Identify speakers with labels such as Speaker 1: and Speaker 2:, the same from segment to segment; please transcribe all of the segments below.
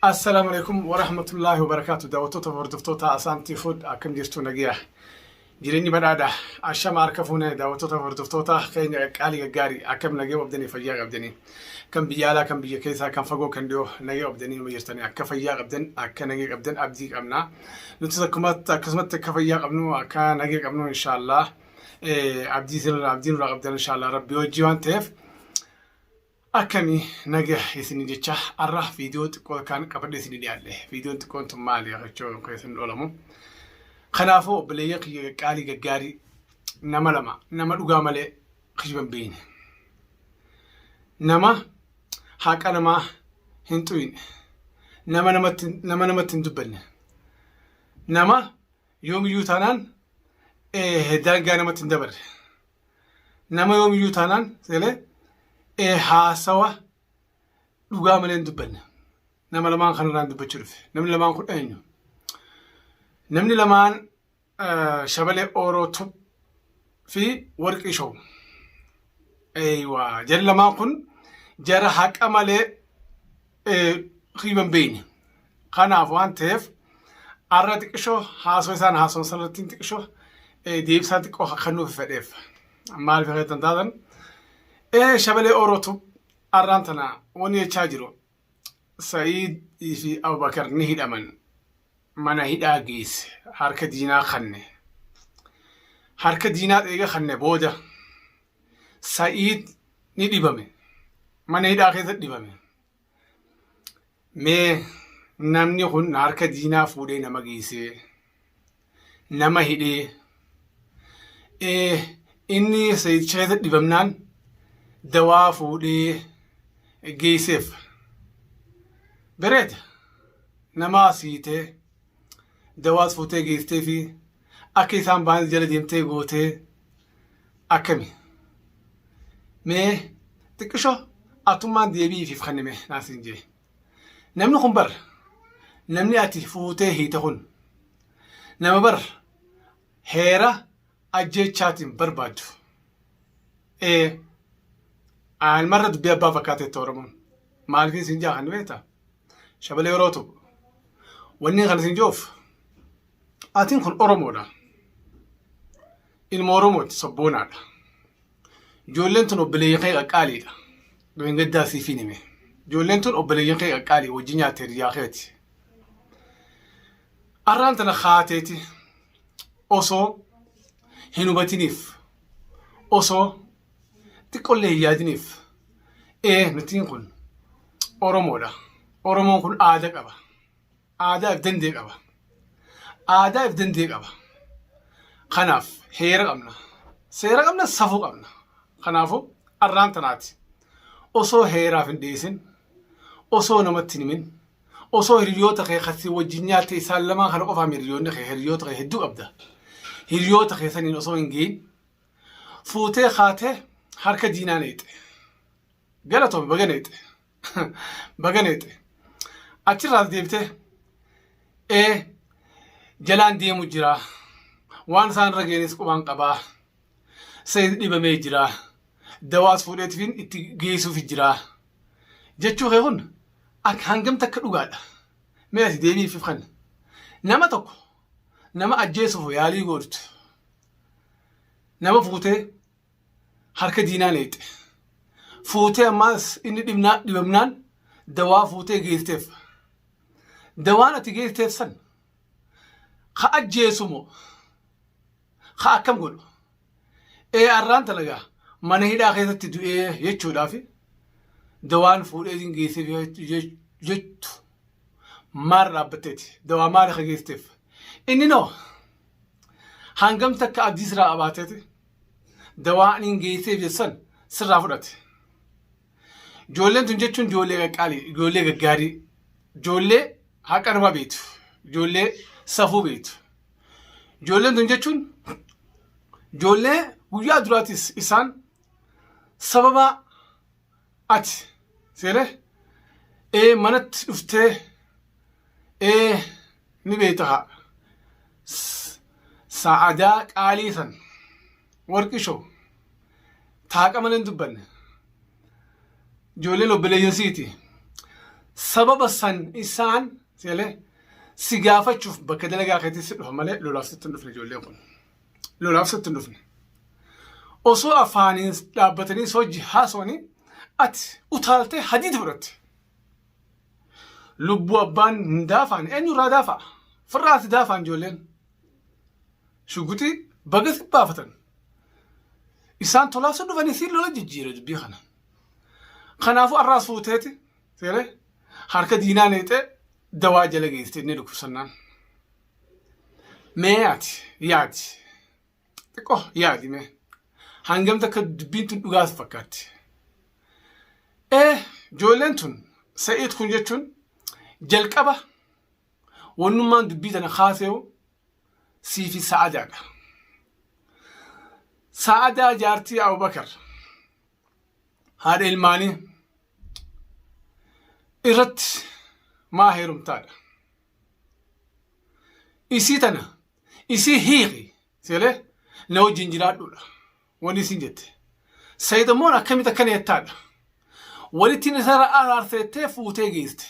Speaker 1: Assalaamu alaikum warahmatullaahi wabarakaatu. Daawwattoota fi hordoftoota Asaantii Food, akkam jirtu? Nagiya, jireenyi badhaadha? Ashama, harka fuune. Daawwattoota fi hordoftoota keenya qaqqaalii gaggaarii, akkam nagee qabdanii? Fayyaa qabdanii? Kan biyya alaa, kan biyya keessaa, kan fagoo, kan dhiyoo, nagee qabdanii numa jirtanii? Akka fayyaa qabdan, akka nagee qabdan abdii qabna. Nutis akkasumatti akka fayyaa qabnu, akka nagee qabnu, inshaallah abdii isinirraa, abdii nurraa qabdan, inshaallah Rabbi wajjii waan ta'eef. Akkami, naga isin jecha, har'a viidiyoo xiqqoo kan qabadhe isin dhiyaadhe. Viidiyoon xiqqoon tun maali jechuun keessan oolamu. Kanaafuu obboleeyyan kiyya qaqqaalii gaggaarii, nama lama, nama dhugaa malee kijiban beeyne. Nama haqa namaa hin xuyne. Nama namatti hin dubbanne. Nama yoomiyyuu taanaan daangaa namatti hin dabarre. Nama yoomiyyuu taanaan seelee haasawa dhugaa malee hin dubbanne. Nama lamaan kanarraan dubbachuu dhufe. Namni lamaan kun eenyu? Namni lamaan Shabalee Ooroo Tub fi Warqii Show. Eeywaa, jarri lamaan kun jara haqa malee kijiban beeyne. Kanaaf waan ta'eef har'a xiqqishoo haasoo isaan haasoon sanarratti xiqqishoo deebisaa xiqqoo kan nuuf fedheef. Maaliif akka taatan, Shabalee Ooroo Tub har'aan tana wanni jechaa jiru, Sa'iid fi Abubakar ni hidhaman. Mana hidhaa geesse. Harka diinaa kanne. Harka diinaa eega kanne booda Sa'iid ni dhibame. Mana hidhaa keessatti dhibame. Mee namni kun harka diinaa fuudhee nama geessee nama hidhee, inni Sa'iid keessatti dhibamnaan dawaa fuudhee geesseef. Bareeda. Nama siitee dawaas fuutee geessitee fi akka isaan ba'an jala deemtee gootee akkami? Mee xiqqishoo atummaan deebi'iifiif kennime naasiin jee. Namni kun bar, namni ati fuutee hiite kun nama bar heera ajjeechaatiin barbaaddu. Ee, almarra dubbii abbaa fakkaateetta Oromoon. Maaliif isin jaa kan beektaa? Shabalee yeroo tokko wanni kan isin jiruuf, atiin kun Oromoodha. Ilma Oromooti, sabboonaadha. Ijoolleen tun obboleeyyan kee qaqqaaliidha. Du'in gaddaa siif hin hime. Ijoolleen tun obboleeyyan kee qaqqaalii, wajji nyaatte, hiriyaa keeti. Arraan tana kaateeti osoo hin hubatiniif, osoo xiqqollee hin yaadiniif, ee nutiin kun Oromoodha. Oromoon kun aadaa qaba. Aadaa if danda'e qaba. Aadaa if danda'e qaba. Kanaaf heera qabna. Seera qabna, safuu qabna. Kanaafuu arraan tanaati. Osoo heeraaf hin dhiyeessin, osoo namatti hin himin, osoo hiriyoota kee kasii wajjin nyaatte, isaan lamaan kana qofaam hiriyoonni kee, hiriyoota kee hedduu qabda. Hiriyoota kee saniin osoo hin gahin fuutee kaatee harka diinaa neexe. Galatoome, baga neexe. Baga neexe. Achirraas deebitee ee jalaan deemu jira. Waan isaan irra geenis qubaan qabaa. Sayid dhibamee jira. Dawaas fuudheetifin itti geessuuf jira. Jechuu kee kun akka hangam takka dhugaadha? Mee ati deebiif kan nama tokko nama ajjeesuuf yaalii gootu, nama fuutee harka diinaa neexe. Fuutee ammaas inni dhibnaa dhibamnaan dawaa fuutee geesseef. Dawaan ati geesseef san ka ajjeesu moo ka akkam godhu? Ee, arraan talagaa mana hidhaa keessatti du'ee jechuudhaaf dawaan fuudhee geesseef jettu maal dhaabbatteeti? Dawaa maali ka geesseef? Inni noo hangam takka abdii sirraa qabaateeti dawaa ani geesseef jetsan sirraa fudhate? Ijoolleen tun jechuun ijoollee qaqqaalii, ijoollee gaggaarii, ijoollee haqa nama beektu, ijoollee safuu beektu. Ijoolleen tun jechuun ijoollee guyyaa duraatis isaan sababa ati seene ee manatti dhuftee ee ni beekta haa sa'adaa qaalii san, Warqii Show, taaqa malee hin dubbanne. Ijoolleen obboleeyyan siiti. Sababa san isaan seelee si gaafachuuf bakka dalagaa keetii si dhufa malee lolaaf sitti hin dhufne ijoolleen kun. Lolaaf sitti hin dhufne. Osoo afaaniin dhaabbatanii si wajji haasawanii ati utaaltee hadiida fudhatte. Lubbuu abbaan hin daafaan eenyurraa daafa'a? Firraati daafaan ijoolleen. Shuguxii baga si baafatan. Isaan tolaaf si dhufanii siin lola jijjiire dubbii kana. Kanaafuu arraas fuuteeti seeree harka diinaa neexee dawaa jala geessite inni dhukkubsannaan. Mee ati yaadi xiqqoo yaadi mee hangam takka dubbiin tun dhugaa si fakkaatti. Ee ijoolleen tun Sa'iid kun jechuun jalqaba wannummaan dubbii tana kaaseewu siifi Sa'adaadha. Sa'adaa jaartii Abubakar haadha ilmaanii irratti maa heerumtaadha. Isii tana isii hiiki seelee na wajjin jiraadhuudha. Wanni isin jette. Sayid immoo akkamitti akkana jettaadha. Walittiin isarra araarseettee fuutee geeste.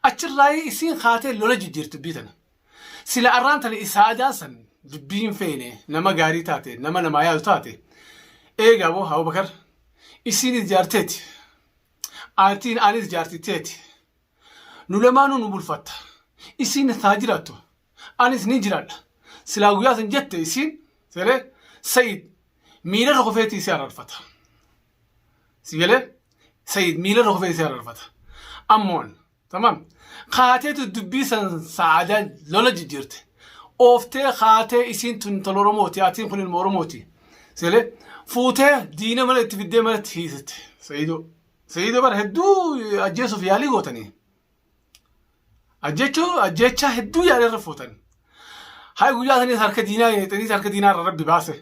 Speaker 1: Achirraa isiin kaatee lola jijjiirti dubbii tana. Sila arraan tana isaa adaan san dubbii hin feene nama gaarii taate nama namaa yaadu taate eegaa boo Abubakar isiinis jaarteeti. Atiin anis jaartiteeti. Nu lamaanuu nu bulfatta. Isiin haa jiraattu. Anis ni jiraadha. Silaa guyyaa san jette isiin seelee Sayid miila irra kufeetii isii araarfata. Si galee Sayid miila irra kufee isii araarfata. Ammoon tamam kaateetu dubbii san sa'aadaa lola jijjiirte. Ooftee kaatee isiin tun intala Oromooti atiin kun ilma Oromooti. Seelee fuutee diina mana itti fiddee manatti hiisiste. Sayidoo. Sayidoo bara hedduu ajjeesuuf yaalii gootanii. Ajjechuu ajjechaa hedduu yaalii irra fuutan. Haa guyyaa saniis harka diinaa eexaniis harka diinaa irra rabbi baase.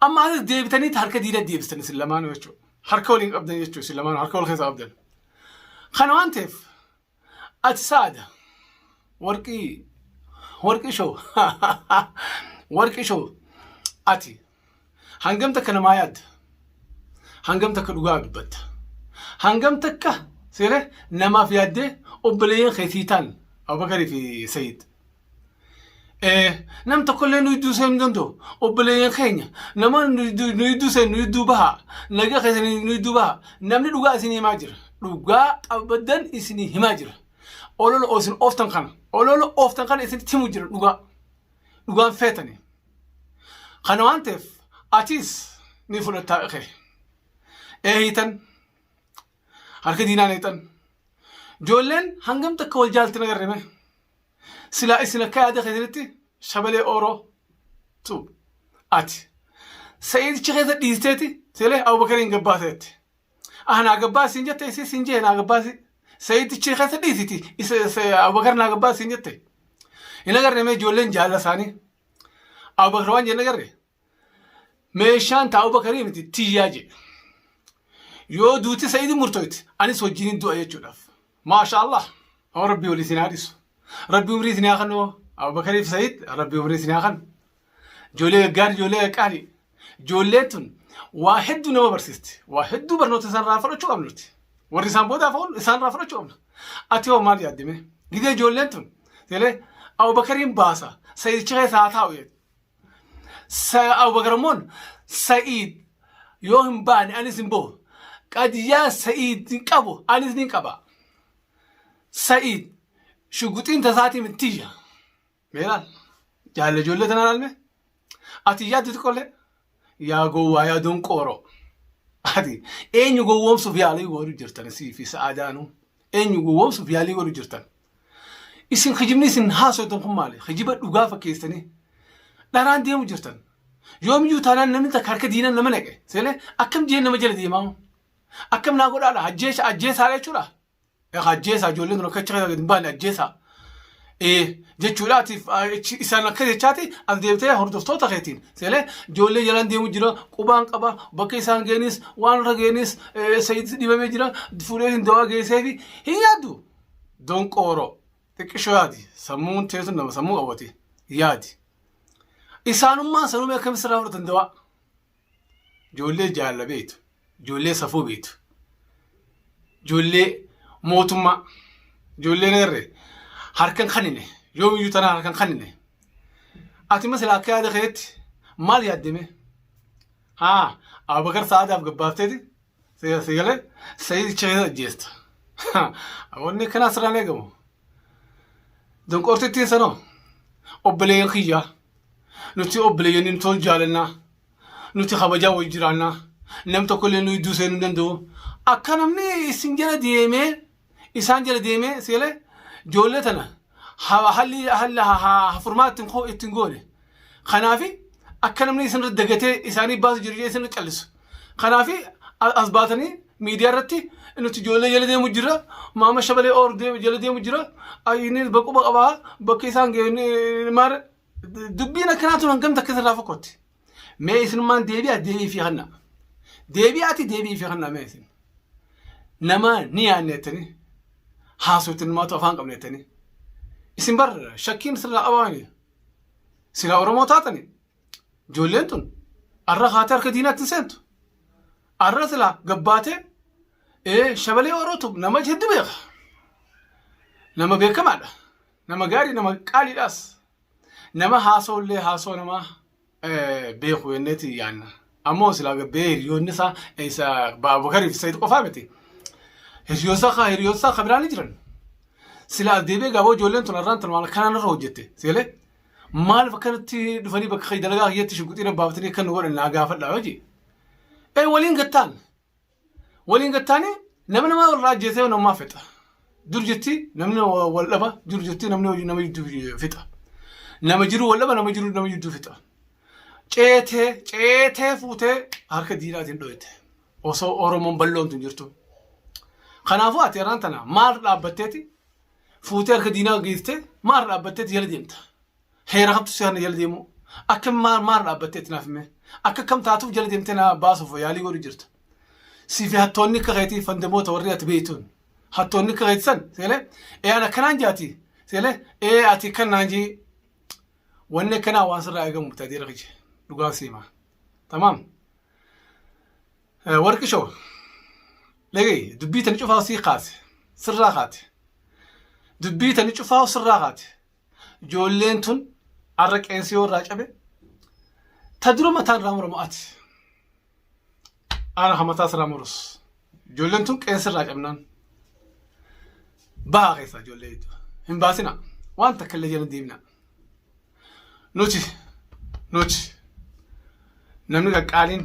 Speaker 1: Amma asis deebitanii harka diinaa deebistan isin lamaanuu jechuudha. Harka waliin qabdan jechuudha isin lamaanuu harka wal keessa qabdan. Kana waan ta'eef ati saada warqii warqii shoo warqii shoo ati Hangam takka namaa yaadda? Hangam takka dhugaa dubbatta? Hangam takka seere namaaf yaaddee obboleeyyan kee sii ta'an Abubakarii fi Sayid. Nam tokkollee nu jidduu seenuu hin danda'u. Obboleeyyan keenya nama nu jidduu seenu nu jidduu bahaa. Nagaa keessan nu jidduu bahaa. Namni dhugaa isinii himaa jira. Dhugaa qabdan isinii himaa jira. Olola isin ooftan kana. Olola ooftan kana isinitti himu jira dhugaa. Dhugaan feetani. Kana waan ta'eef atis ni fudhattaa kee. Ee hiitan harka diinaa neexan. Ijoolleen hangam takka wal jaalti nagarre mee. Silaa isin akka yaada keessanitti shabalee ooroo tu ati. Sa'iidicha keessa dhiisteeti seelee Abubakariin gabbaaseetti. Ah naa gabbaasi siin jette isii siin jee naa gabbaasi. Sa'iidichi keessa dhiisiti isa Abubakar naa gabbaasi siin jette. Hin agarre mee ijoolleen jaalala isaanii. Abubakar waan jenne agarre meeshaan ta Abubakarii miti tiyyaa jedhe. Yoo duuti Sa'iidi murtooyte anis wajjin du'a jechuudhaaf. Maasha Allah. Hoo Rabbii walii isin haa dhisu. Rabbii umrii isin haa kennu. Abubakarii fi Sa'iid Rabbii umrii isin haa kennu. Ijoollee gaggaarii ijoollee qaqqaalii. Ijoolleen tun waa hedduu nama barsiisti. Waa hedduu barnoota isaan irraa fudhachuu qabna nuti. Warri isaan boodaaf oolu isaan irraa fudhachuu qabna. Ati hoo maal yaaddime? Gidee ijoolleen tun seelee Abubakariin baasa Sa'iidicha keessa haa taa'u jedhe. Abubakar immoo Sa'iid yoo hin baane anis hin bahu. Qadiyyaa Sa'iid hin qabu anis ni qaba. Sa'iid shuguxiin tasaatii mittiyya. Mee laal. Jaalle ijoollee tanaa laalme. Ati yaaddu xiqqollee. Yaa gowwaa yaa donqooroo. Ati eenyu gowwoomsuuf yaalii godhu jirtan sii fi sa'aadaanuu. Eenyu gowwoomsuuf yaalii godhu jirtan. Isin kijibni isin haasoftan kun maali? Kijiba dhugaa fakkeessanii dharaan deemu jirtan. Yoomiyyuu taanaan namni takka harka diinaan nama naqe. Seelee akkam jeen nama jala deemaa? Akkam naa godhaadha? Ajjeesha ajjeesaadha jechuudha. Egaa ajjeesaa ijoolleen tun akka achi keessa gad hin baane ajjeesaa. Ee jechuudhaatiif isaan akka jechaati as deebitee hordoftoota keetiin seelee ijoollee jalaan deemu jira qubaan qaba bakka isaan geenis waan irra geenis sayidis dhibamee jira fuudhee hin dawaa geessee fi hin yaaddu. Donqooroo xiqqishoo yaadi sammuun teessun nama sammuu qabati yaadi. Isaanummaan sanumee akkamitti sirraa fudhatan dawaa. Ijoollee jaalala beektu, ijoollee safuu beektu, ijoollee Mootummaa ijoolleen agarre harkan kanine yoomiyyuu tanaan harkan kanine. Ati masila akka yaada keetti maal yaaddeme? Haa Abubakar Sa'aadaaf gabbaafteeti si galee Sa'idicha keessa ajjeesta. Wanni akkanaa sirraan eegamu. Donqoortittiin sanoo obboleeyyan kiyyaa nuti obboleeyyan hin tol jaalannaa nuti kabajaa wayii jiraannaa nam tokko illee nu idduu seenuu hin danda'u. Akka namni isin jala deemee isaan jala deemee si galee ijoollee tana halli halli furmaata ittiin goone. Kanaafi akka namni isin irra dagatee isaanii baasu jiru jedhee isin irra callisu. Kanaafi as baatanii miidiyaa irratti nuti ijoollee jala deemu jira maama shabalee oor jala deemu jira inni baquba qabaa bakka isaan ga'e maal dubbiin akkanaa tun hangam takka isirraa fokkotti. Mee isinummaan deebi'a deebii fi hanna. Deebi'aati deebii fi hanna mee isin. Nama ni yaadne jettanii haasoftan maatu afaan qabne jettanii. Isin bar shakkiin sirraa qabaani. Silaa Oromoo taatani ijoolleen tun arra kaatee harka diinaatti hin seentu. Arra silaa gabbaatee shabalee Orootu nama hedduu beeka. Nama beekamaadha. Nama gaarii nama qaaliidhaas. Nama haasoo illee haasoo namaa beeku jenneeti yaanna. Ammoo silaa gabbee hiriyoonni isaa isa Abubakarii fi Sa'iid qofaa miti. Hiriyoota isaa ka biraa ni jiran. Silaa deebi'ee gaaboo ijoolleen tun arraan tun waan akkanaa nurra hojjette. Seelee maaliif akkanatti dhufanii bakka kee dalagaa kiyyatti shugguxii na baafatanii akka nu godhan naa gaafadhaa hojii. Ee waliin gattaan. Waliin gattaanii nama nama irraa ajjeesee namaa fixa. Dur jetti namni wal dhaba dur jetti namni nama jidduu fixa. Nama jiru wal dhaba nama jiru nama jidduu fixa. Ceetee ceetee fuutee harka diinaatiin dhoyte. Osoo Oromoon bal'oon tun jirtu. Kanaafuu ati irraan tana maal dhaabbatteeti fuutee harka diinaa geessitee maal dhaabbatteeti jala deemta. Heera kamtu si kana jala deemuu? Akka maal maal dhaabbatteetti naaf himee? Akka kam taatuuf jala deemtee na baasuuf yaalii godhu jirta? Si fi hattoonni akka keetii fandamoota warri ati beektuun. Hattoonni akka keetii san seelee ee an akkanaan jaati seelee ee ati akkan naan jii wanni akkanaa waan sirraa eegamu taatee kiyya dhugaa siima. Tamaam. Warqi shoo dhaga'i dubbii tani cufaa sii kaase sirraa kaate dubbii tani cufaa sirraa kaate. Ijoolleen tun arra qeensi yoo irraa cabe ta dura mataan irraa muramu ati. Ana ka mataa sirraa murus. Ijoolleen tun qeensi irraa cabnaan bahaa keessaa ijoollee jechuudha. Hin baasina. Waan takka illee jala deemina. Nuti nuti namni qaqqaaliin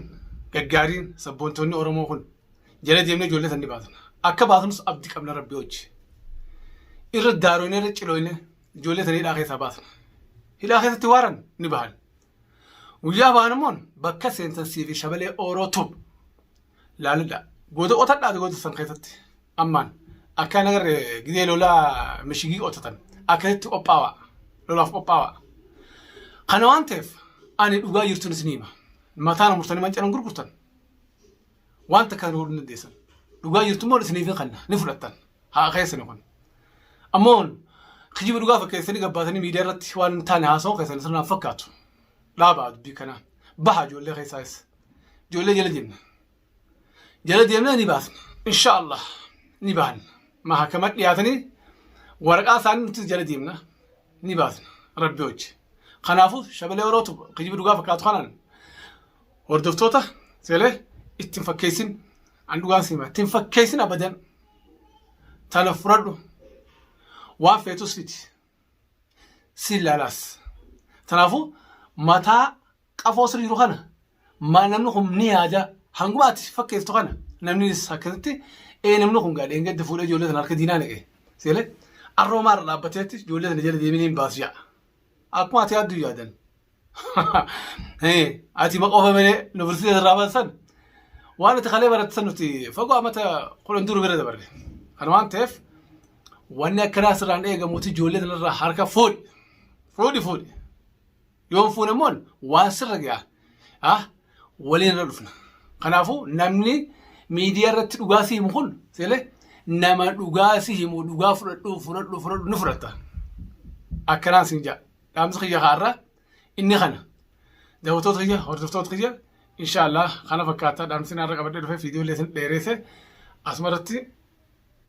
Speaker 1: gaggaariin sabboontonni Oromoo kun jala deemnee ijoollee san ni baasna. Akka baasnus abdii qabna rabbii hojii. Irra daaroyne irra cilooyne ijoollee san hidhaa keessaa baasna. Hidhaa keessatti waaran ni bahan. Guyyaa bahan immoo bakka seentan sii fi shabalee ooroo tub laalidha. Goota qotadhaa goota san keessatti ammaan akka hin agarre gidee lolaa mishigii qotatan akkasitti qophaawaa lolaaf qophaawaa. Kana waan ta'eef ani dhugaa jirtuun isin hima. Mataa murtanii mancanan gurgurtan. Waan takka godhuu hin dandeessan. Dhugaa jirtu immoo isiniif hin kanna ni fudhattan. Haa keessani kun. Ammoo kijiba dhugaa fakkeessanii gabbaatanii miidiyaa irratti waan hin taane haasa'uu keessan sirnaan fakkaatu. Dhaabaa dubbii kanaa. Baha ijoollee keessaayis. Ijoollee jala deemna. Jala deemnee ni baasna. Insha Allah ni bahanna. Mahakama dhiyaatanii waraqaa isaanii nuti jala deemna. Ni baasna. Rabbi hojii. Kanaafuu shabalee orootu kijiba dhugaa fakkaatu kanaan hordoftoota seelee itti hin fakkeessin an dhugaan siima itti hin fakkeessin abadan tana fudhadhu waan feetus fidi si ilaalaas tanaafuu mataa qafoo sirri jiru kana maa namni kun ni yaada hanguma ati fakkeessitu kana namni akkasitti ee namni kun gaa dheengadda fuudhee ijoollee sana harka diinaa naqe seelee arroo maarra dhaabbateetti ijoollee sana jala deemee hin baasu ja'a akkuma ati yaaddu yaadan. Ati ma qofa malee yuunivarsiitii irraa baasan waan ati kalee baratte san nuti fagoo amata 10 dura bira dabarre. Kana waan ta'eef wanni akkanaa sirraan eegamuuti ijoollee tanarraa harka fuudhi. Fuudhi fuudhi. Yoon fuune immoo waan sirra ga'a. Ah waliin irra dhufna. Kanaafuu namni miidiyaa irratti dhugaa si himu kun seelee nama dhugaa si himu dhugaa fudhadhu fudhadhu fudhadhu ni fudhatta. Akkanaan siin ja'a. Dhaamsi kiyya kaarra inni kana. Daawwattoota kiyya, hordoftoota kiyya, inshaallah kana fakkaata dhaamsi narra qabadhee dhufe viidiyoo illee isin dheereesse asuma irratti.